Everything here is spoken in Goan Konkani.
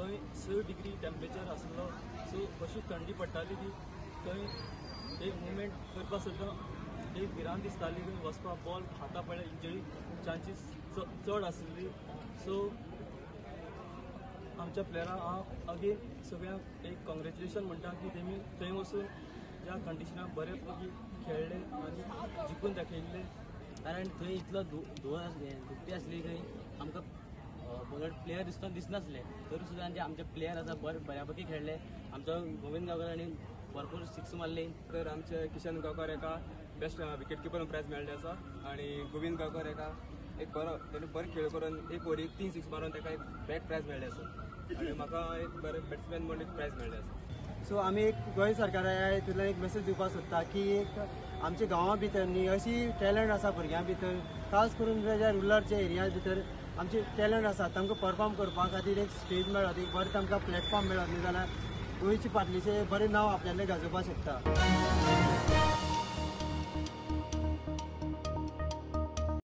थंय 6 डिग्री टेम्परेचर आसलो. सो अशी थंडी पडटाली की थंय एक मुवमेंट करपाक सुद्दां एक भिरांत दिसताली की वचपाक बॉल हाता पडल्यार इंजरी चान्सीस चड आसली. सो आमच्या प्लेयरांक हांव अगेन सगळ्यांक एक कॉंग्रेच्युलेशन म्हणटा की तेमी थंय वचून ज्या कंडिशनाक बरे पैकी खेळ्ळे आनी जिखून दाखयल्ले. कारण थंय इतलो धुंवर आसले, धुकटी आसली थंय आमकां बॉलर प्लेयर दिसता दिसनासले, तरी सुद्दां जे आमचे प्लेयर आसा बऱ्या पैकी खेळ्ळे. आमचो गोविंद गांवकर आनी भरपूर सिक्स मारले. तर आमचे किशन गांवकर एका बेस्ट विकेट किपर प्रायज मेळ्ळें आसा आनी गोविंद गांवकर एका एक बरो तेणे बरो खेळ करून एक ओवरीक 3 सिक्स मारून ताका एक बॅट प्रायज मेळ्ळें आसा आनी म्हाका एक बरें बॅट्समॅन म्हणून एक प्रायज मेळ्ळें आसा. सो आमी एक गोंय सरकारा हितूंतल्यान एक मेसेज दिवपाक सोदता की एक आमच्या गांवां भितर न्ही अशी टॅलंट आसा भुरग्यां भितर, खास करून जे रुरल जे एरिया भितर आमचे टॅलंट आसा तांकां परफॉर्म करपा खातीर एक स्टेज मेळत, एक बरें तांकां प्लॅटफॉर्म मेळत न्ही जाल्यार गोंयचे पातळीचेर बरें नांव आपल्यालें गाजोवपाक शकता.